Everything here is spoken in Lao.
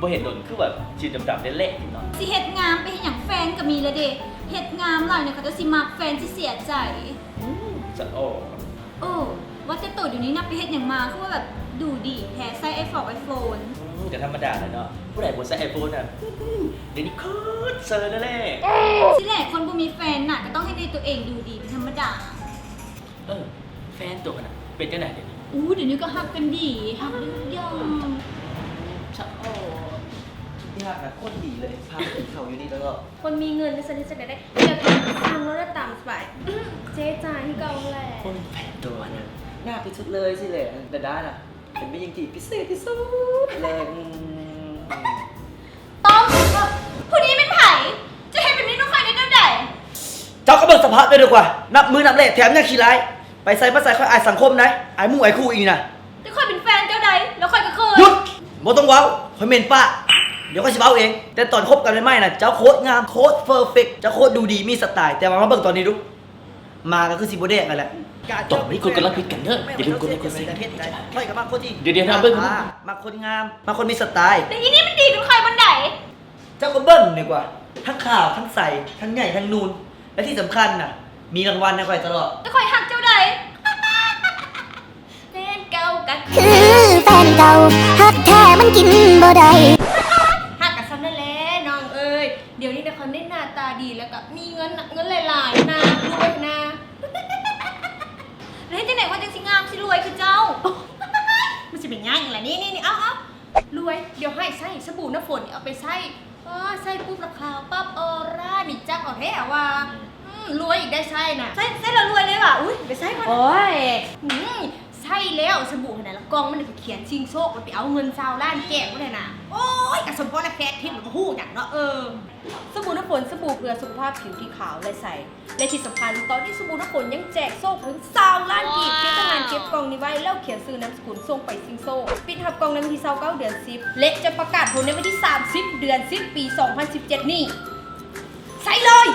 ບໍ່ເຫັນດົນຄືແບບຊິດຳໆແຫຼະໆເນາະ. ຊິເຮັດງາມໄປເຮັດຫຍັງ ແຟນກໍມີແລ້ວເດ. ເຮັດງາມຫຼາຍນີ້ເຂົາເຈົ້າຊິມັກ ແຟນຊິເສຍໃຈ. ອືມ ສະອອນ. ເອີ ວ່າແຕ່ໂຕດຽວນີ້ນະ ໄປເຮັດຫຍັງມາ ຄືວ່າແບບດູດີແທ້ ໃຊ້ໄອຟອງໄອໂຟນ. ອືມ ກໍທຳມະດາແຫຼະເນາະ ຜູ້ໃດບໍ່ໃຊ້ໄອໂຟນນະ. ອືມ ດຽວນີ້ໂຄດເຊີແລ້ວແຫຼະ. ຊິແຫຼະ ຄົນບໍ່ມີແຟນນະ ກໍຕ້ອງເຮັດໃຫ້ຕົວເອງດູດີເປັນທຳມະດາ. ເອີ ແຟນໂຕຫັ້ນນະ ເປັນຈັ່ງໃດດຽວນີ້? ອູ້ ດຽວນີ້ກໍຮັກກັນດີ ຮັກທຸກຢ່າງ. ສະອອນ. ທີ່ຮັກນະ ຄົນດີເລີຍ ພາໄປກິນເຂົ້າຢູ່ນີ້ຕະຫຼອດ. ຄົນມີເງິນຈັ່ງຊັ້ນເຮັດຈັ່ງໃດໄດ້ ຢາກກິນສັ່ງໂລດ ຕາມສະບາຍ. ເຈ້ຈ່າຍຄືເກົ່າຫັ້ນແຫຼະ. ຄົນແຟນໂຕຫັ້ນນະ ໜ້າທີ່ສຸດເລີຍ ຊິແຫຼະ ດາດານະ ເປັນແມ່ຍິງທີ່ພິເສດທີ່ສຸດເລີຍ. ອືມ. ຕ້ອງ ຜູ້ນີ້ແມ່ນໃຜ? ເຈົ້າເຮັດແບບນີ້ນຳຂ້ອຍໄດ້ແນວໃດ? ເຈົ້າກໍເບິ່ງສະພາບເຈົ້າດີກວ່າ ນັບມື້ນັບແລະ ແຖມຍັງຂີ້ຮ້າຍ. ໄປໃສມາໃສຂ້ອຍອາຍສັງຄົມໃດ໋ ອາຍໝູ່ອາຍຄູ່ອີກນີ້ນະ. ແຕ່ຂ້ອຍເປັນແຟນເຈົ້າໃດ໋ ແລ້ວຂ້ອຍກໍເຂີນ. ຢຸດ! ບໍ່ຕ້ອງເວົ້າ ຂ້ອຍເໝັນປາກ. ດຽວຂ້ອຍຊິເວົ້າເອງ. ແຕ່ຕອນຄົບກັນໃໝ່ໆນະ ເຈົ້າໂຄດງາມ ໂຄດເພີເຟັກ ເຈົ້າໂຄດດູດີ ມີສະໄຕ. ແຕ່ວ່າມາເບິ່ງຕອນນີ້ດູ ໝາກໍຄືຊິບໍ່ແດກແລ້ວແຫຼະ. ຕອນນີ້ຄົນກຳລັງຜິດກັນເດີ ຢ່າເປັນຄົນໃດຄົນໜຶ່ງ. ຂ້ອຍກໍມັກຄົນທີ່ ດຽວໆນະ ເບິ່ງ ອ່າ ມັກຄົນງາມ ມັກຄົນມີສະໄຕ. ແຕ່ອີນີ້ມັນດີກັບຂ້ອຍບ່ອນໃດ? ເຈົ້າກໍເບິ່ງດີກວ່າ ທັງຂາວ ທັງໃສ ທັງໃຫຍ່ ທັງນູນ ແລະທີ່ສຳຄັນນະ ມີລາງວັນໃຫ້ຂ້ອຍຕະຫຼອດ. ແຕ່ຂ້ອຍຮັກເຈົ້າໃດ໋. ແຟນເກົ່າກໍຄືແຟນເກົ່າ ຮັກແທ້ມັນກິນບໍ່ໄດ້. ຮັກກໍສ່ຳນັ້ນແຫຼະນ້ອງເອີຍ. ດຽວນີ້ນະ ຂ້ອຍເນັ້ນໜ້າຕາດີ ແລ້ວກໍມີເງິນນະ ເງິນຫຼາຍໆນະ ລວຍນະ. ແລ້ວເຮັດຈັ່ງໃດຂ້ອຍຈັ່ງຊິງາມຊິລວຍຄືເຈົ້າ? ມັນຊິເປັນຫຍັງລະ ນີ້ໆໆ ເອົາໆ ລວຍ ດຽວໃຫ້ໃຊ້ສະບູນ້ຳຝົນນີ້ ເອົາໄປໃຊ້. ເອີ ໃຊ້ປຸບລະຂາວປັບ ອອຣານີ້ຈັບເອົາແທ້ວ່າ. ອືມ ລວຍອີກໄດ້ໃຊ້ນະ. ໃຊ້ ໃຊ້ແລ້ວລວຍເລີຍຫວາ? ອຸ້ຍ ໄປໃຊ້ກ່ອນ. ໂອ້ຍ ອືມ ໃຊ້ແລ້ວສະບູຫັ້ນນະ ລະກ່ອງມັນນະ ໄປຂຽນຊິງໂຊກ ໄປເອົາເງິນຊາວລ້ານແກ້ວພຸ້ນນະ. ໂອ້ຍ ກະສົມພໍລະ ແຟດທິບ ກະຮູ້ຫຍັງເນາະ. ເອີ ສະບູນ້ຳຝົນ ສະບູເພື່ອສຸຂະພາບຜິວທີ່ຂາວ ແລະ ໃສ. ແລະທີ່ສຳຄັນ ຕອນນີ້ສະບູນ້ຳຝົນຍັງແຈກໂຊກເຖິງຊາວລ້ານກີບ ເກັບເງິນເກັບກ່ອງນີ້ໄວ້ ແລ້ວຂຽນຊື່ນາມສະກຸນສົ່ງໄປຊິງໂຊກ. ປິດຮັບກ່ອງໃນວັນທີຊາວເກົ້າ ເດືອນສິບ ແລະຈະປະກາດຜົນໃນວັນທີສາມສິບ ເດືອນສິບ ປີສອງພັນສິບເຈັດນີ້. ໃສ່ເລີຍ